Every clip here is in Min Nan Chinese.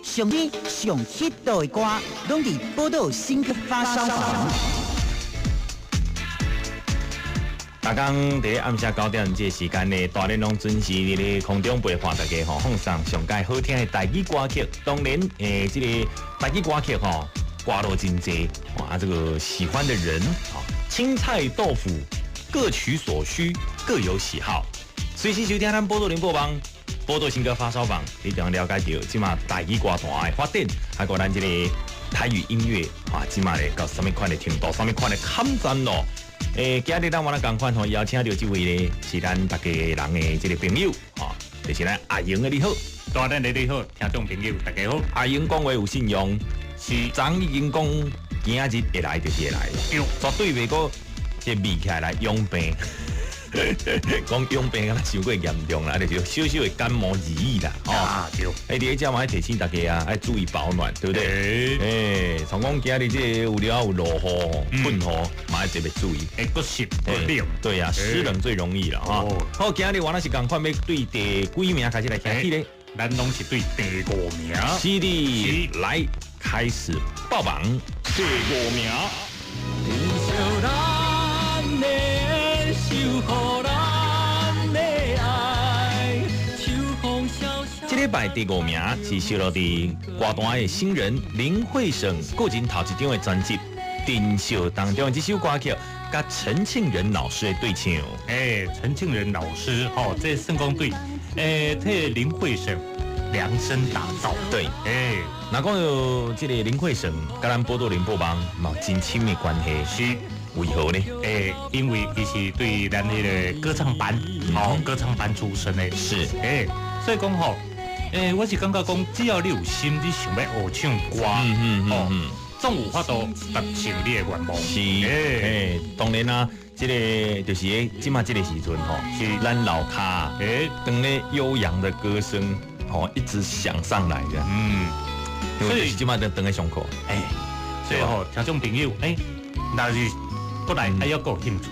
上新上 hit 的歌，攏佇寶島新歌發燒榜。逐工佇咧暗時9點這個時間呢，大連攏準時佇咧空中陪伴大家吼，放送上蓋好聽的台語歌曲。當然，這個台語歌曲吼，歌路真濟，哇，這個喜歡的人啊，青菜豆腐各取所需，各有喜好。隨時收聽咱寶島聯播網，寶島新歌發燒榜，你就能了解到這馬台語歌壇的發展，還有咱這個台語音樂啊，這馬咧到啥物款的程度，啥物款的坎站咯。今日咱我來仝款吼，邀請到這位咧，是咱逐家人的這個朋友，吼，就是咱阿英的你好。大家你好，聽眾朋友大家好。阿英講話有信用，是。昨已經講今仔日會來就是會來，絕對袂閣這眯起來來養病。講養病敢若傷過嚴重啦，就是小小的感冒而已啦。啊，對。佇咧遮嘛愛提醒大家啊，愛注意保暖，對不對？像講今日這個有了有落雨、噴雨，嘛愛特別注意。會閣濕閣冷。對啊，濕冷最容易啦。好，今日我若是仝款欲對第幾名開始來聽起咧？咱攏是對第五名。是的，來開始報榜。第五名。這禮拜第五名是收錄佇歌壇的新人林慧省個人頭一張的專輯《珍惜》當中的這首歌曲，佮陳慶仁老師的對唱。陳慶仁老師，吼，這算講對，替林慧省量身打造。對，若講到這個林慧省，佮咱寶島聯播網嘛有真親密關係。是。為何呢？因為伊是對咱彼個歌唱班，歌唱班出身的。是。所以講吼，我是感覺講，只要你有心，你想欲學唱歌，總有法度達成你的願望。是。當然啦，這個就是咧，這馬這個時陣吼，是咱樓跤，當咧悠揚的歌聲，吼，一直響上來的。所以這馬在當咧上課。所以吼，聽眾朋友，若是過來，啊，猶閣有興趣，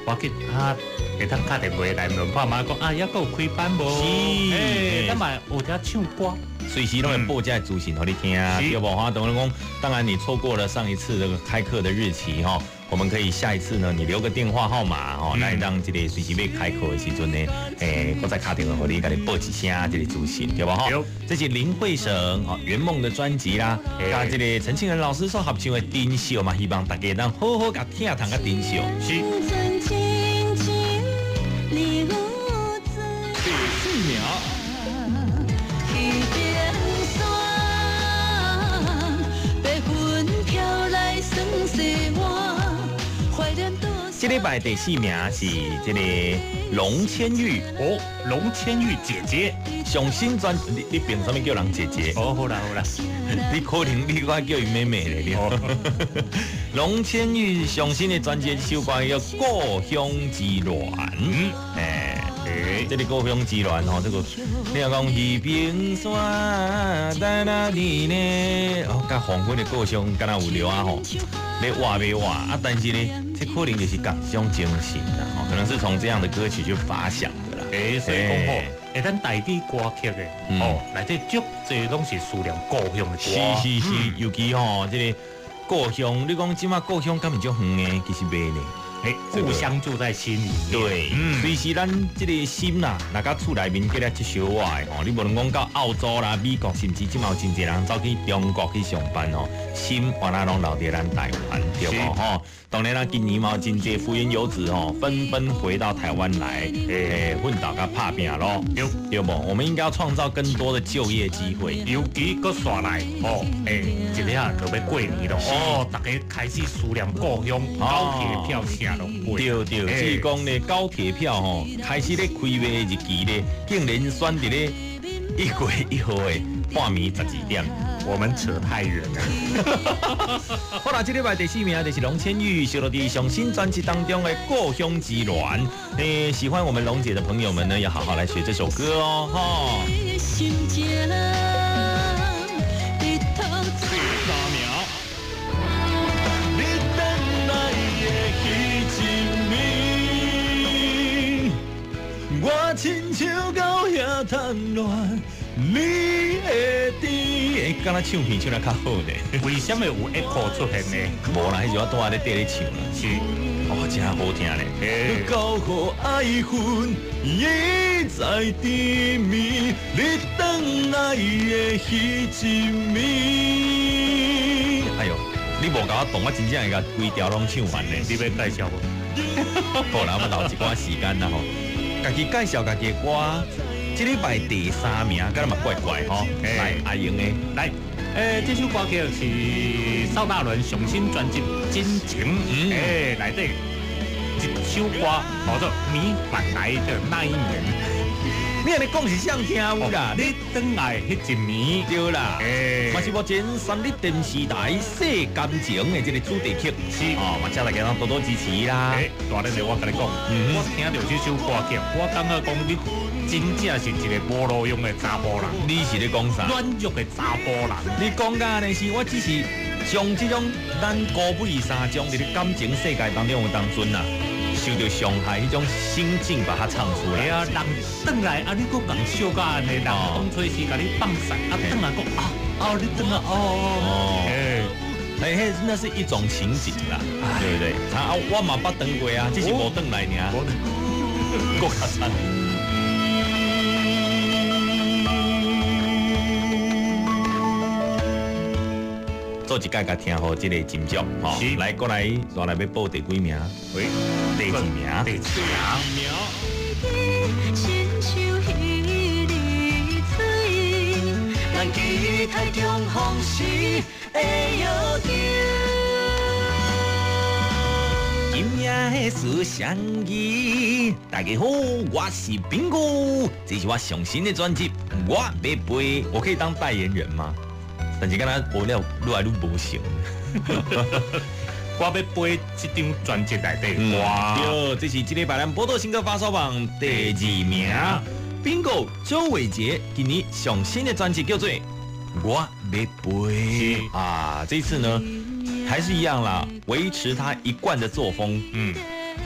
無要緊啊，會當敲電話來問爸媽講啊，猶閣有開班無？是，咱嘛學遮唱歌，隨時攏會報這個資訊予你聽，對無？哈，等於講，當然你錯過了上一次這個開課的日期哈，我們可以下一次呢，你留個電話號碼吼，來讓這個隨時欲開課的時陣呢，閣再敲電話予你，共你報一聲這個資訊，對無？哈，這是林慧省哦圓夢的專輯啦，佮這個陳慶仁老師所合唱的《珍惜》嘛，希望大家能好好共聽聽個珍惜。是。第四名。這禮拜第四名是這個龍千玉哦，龍千玉姐姐上新專，你憑啥物叫人姐姐？哦，好啦好啦，你可能你該叫伊妹妹咧。龍千玉上新的專輯這首歌叫《故鄉之戀》。這個故鄉之戀吼，這個你若講魚冰山在哪裡呢？哦，佮黃昏的故鄉敢若有聊啊吼，咧活袂活啊？但是呢，這可能就是仝種精神啦，吼，可能是從這樣的歌曲去發想的啦。所以講吼，咱台語歌曲的，哦，內底足濟攏是思念故鄉的歌。是是是，尤其吼，這個故鄉，你講這馬故鄉敢是足遠的？其實袂呢。故鄉就在心裡。對，隨時咱這個心啦，若佮厝內面隔了一小仔的吼，你無論講到澳洲啦、美國，甚至這馬有真濟人走去中國去上班吼，心原來攏留佇咱台灣，對無吼？當然啦，今年嘛有真濟福原遊子吼，紛紛回到台灣來，奮鬥佮拍拚咯，對無？我們應該要創造更多的就業機會，尤其閣煞來吼，一下就欲過年咯，哦，大家開始思念故鄉，高鐵票啥攏貴。對對，至於講咧高鐵票吼，開始咧開賣日期咧，竟然選佇咧1月1號的半暝12點。我們扯太遠了。好啦，這禮拜第四名就是龍千玉，收錄佇上新專輯當中的《故鄉之戀》。喜歡我們龍姐的朋友們呢，要好好來學這首歌哦。哈。第三名。你等來的彼一暝，我親像狗遐貪戀。你會佇？敢若唱片唱得較好呢？為什麼有 echo 出現呢？無啦，彼時我拄仔咧綴咧唱啦。是，哦，真好聽咧。交予愛恨一再甜蜜，你轉來的彼一暝。哎呦，你無共我動，我真正會共規條攏唱完咧。你欲介紹無？好啦，我留一寡時間啦吼，家己介紹家己的歌。這禮拜第三名，敢若嘛怪怪吼。來，阿英的來，這首歌曲是邵大倫上新專輯《真情》內底一首歌叫做《你返來的那一年》。你按呢講是啥聽有啦？你轉來彼一暝，對啦。嘛是目前三立電視台《細感情》的這個主題曲，是哦，嘛請大家多多支持啦。大日我共你講，我聽著這首歌曲，我感覺講你真正是一個無路用的查埔人。你是咧講啥？軟弱的查埔人。你講甲按呢是，我只是將這種咱孤本三將佇咧感情世界當中有當陣啊，受著傷害彼種心境，把它唱出來。對啊，人轉來啊，你閣共笑甲按呢，人當初是共你放散，啊轉來閣啊啊，你轉來哦。嘿，那是一種情景啦，對不對？啊，我嘛捌轉過啊，只是無轉來爾。閣較慘。做一擺共聽予這个斟酌吼，來過來，煞來欲報第幾名？喂，第二名。第二名。今夜的思想记，大家好，我是彬哥，這是我上新的專輯，我欲飛，我可以當代言人嗎？但是敢若無了，愈來愈無成。我欲飛這張專輯內底歌。對，這是這禮拜咱寶島新歌發燒榜第二名，彬哥周偉傑今年上新的專輯叫做《我欲飛》啊，這次呢還是一樣啦，維持他一貫的作風，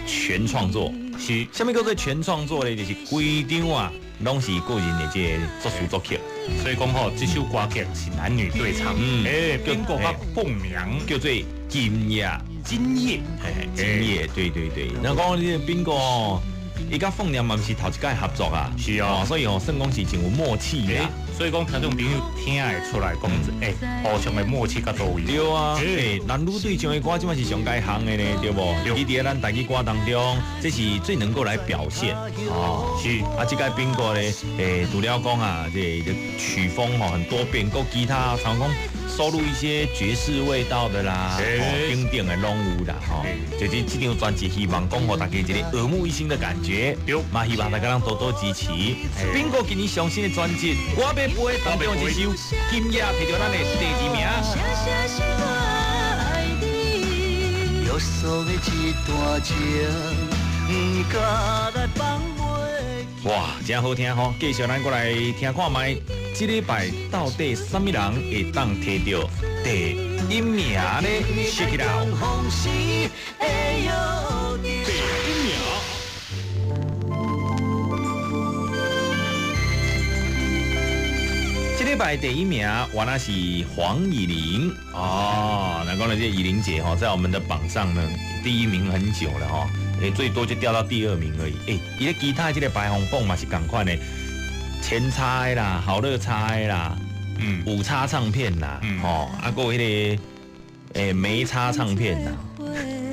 全創作。是，啥物叫做全創作咧？就是規張啊，攏是個人的這個作詞作曲。所以講吼，這首歌曲是男女對唱。彬哥佮鳳娘叫做今夜，今夜，今夜，對對對。那講你彬哥哦，伊佮鳳娘嘛毋是頭一擺合作啊，是啊，所以哦，算講是真有默契啊。所以講聽眾朋友聽會出來講，互相的默契較到位。對啊，男女對唱的歌，這擺是上佳行的呢，對無？伊佇咱台語歌當中，這是最能夠來表現。哦，是啊，這個彬哥咧，除了講啊，這個曲風吼很多變，閣其他常講收錄一些爵士味道的啦，等等的攏有啦，吼。就是這張專輯，希望講予大家一個耳目一新的感覺。對，嘛希望大家攏多多支持。彬哥今年上新的專輯，我欲飛當中一首《今夜》摕著咱的第二名。哇，真好聽吼！繼續咱過來聽看覓，這禮拜到底啥物人會當摕著第一名呢？Check it out。第一名。這禮拜第一名，原來是黃以玲哦。那講到這以玲姐吼，在我們的榜上呢，第一名很久了吼，最多就掉到第二名而已。伊咧其他這個排行榜嘛是仝款的，前叉的啦，好樂叉的啦，五叉唱片啦，吼，啊，閣有彼個梅叉唱片啦，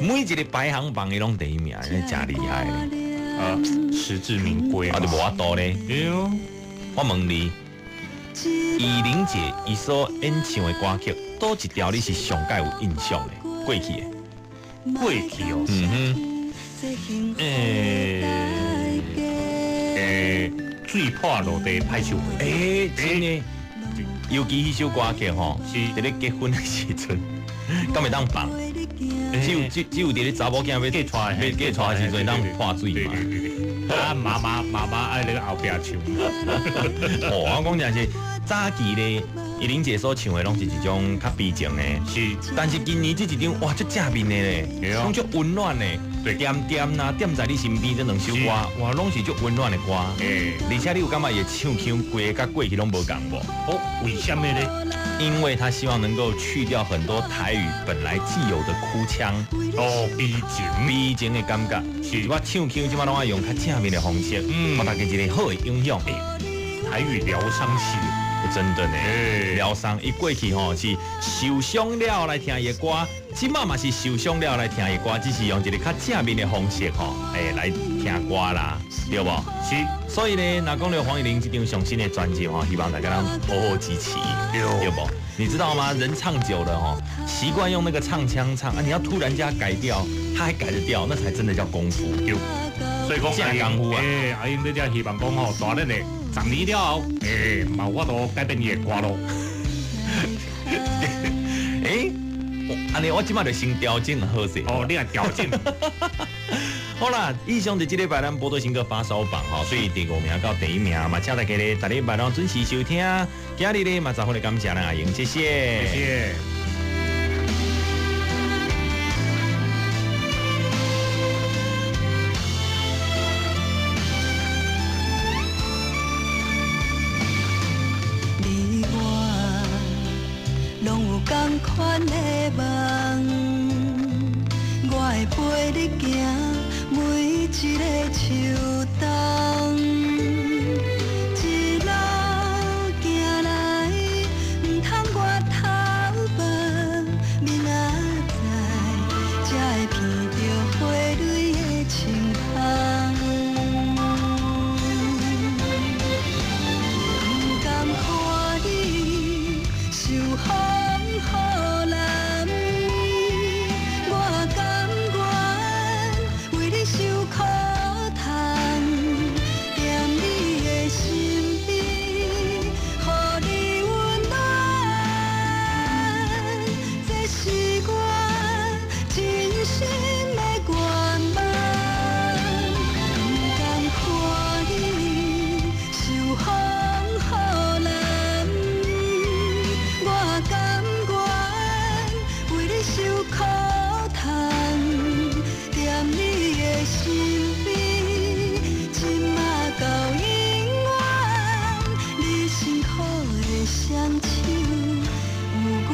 每一個排行榜伊攏第一名，真厲害。啊，實至名歸啊，就無法度咧。對哦，我問你。以玲姐伊所演唱的歌曲，佗一條你是上蓋有印象的？過去的，過去哦。嗯哼，水破落地歹手回。真的，尤其彼首歌曲吼，是佇咧結婚的時陣，敢會當放？只有佇咧查某囝欲嫁娶的時陣當破水嘛。啊，媽媽媽媽愛咧後壁唱。哦，我講真是早期咧，因依玲姐所唱的攏是一種較悲情的，是。但是今年這一張哇，足正面的咧，攏足溫暖的，對，恬恬啦，踮在你身邊這兩首歌，哇，攏是足溫暖的歌。而且你有感覺伊的唱腔規個佮過去攏無仝無？哦，為什麼呢？因為他希望能夠去掉很多台語本來既有的哭腔，哦，悲情，悲情的感覺。是我唱腔這擺攏愛用較正面的方式，予大家一個好的影響。台語療傷是真的呢，療傷。伊過去吼是受傷了來聽伊的歌，這擺嘛是受傷了來聽伊的歌，只是用一個較正面的方式吼，來聽歌啦，對無？是。所以呢，若講著黃乙玲這張上新的專輯吼，希望大家攏好好支持，對無？你知道嗎？人唱久了吼，習慣用那個唱腔唱啊，你要突然間改掉，他還改得掉，那才真的叫功夫。對。所以講真功夫啊！阿英你這希望講吼，大日咧10年了後，嘛有法度改變伊的歌路。按呢我這擺就先調整好勢。哦，你來調整。好啦，以上就這禮拜咱寶島新歌發燒榜吼，所以第五名到第一名嘛，請大家咧，逐禮拜攏準時收聽。今日咧嘛，十分的感謝咱阿英，謝謝。謝謝。你我攏有仝款的夢，我會陪你行每一个秋冬，一路行來，毋通回頭望，明仔載才會闻著花蕊的清香。不甘看你受風雨淋，我甘願為你受苦嘆，踮你的身邊，予你溫暖，這是我真心的願望。不甘看你受風雨淋，我甘願為你受苦嘆，踮你的身邊，這馬到永遠，你辛苦的雙手有我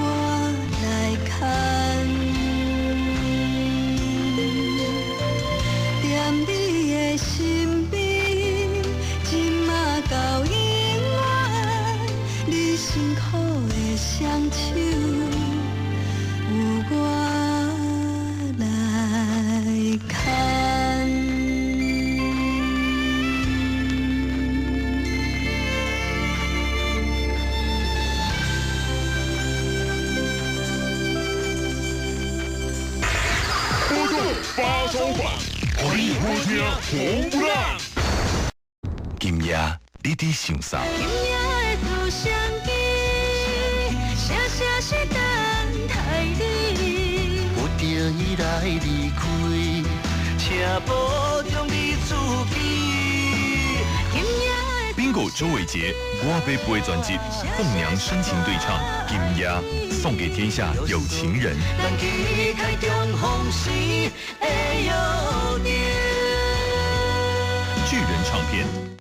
來牽。踮你的身邊，這馬到永遠，你辛苦的雙手有我來牽。波動發燒榜，予你好聽紅不讓。今夜你佇想啥？今夜的照相機，聲聲是等待你。有著伊來離開，請保重你自己。今夜的 Bingo 周偉傑，我欲飛專輯，鳳娘深情對唱《今夜》，送給天下有情人。咱期待重逢時的約定。巨人唱片。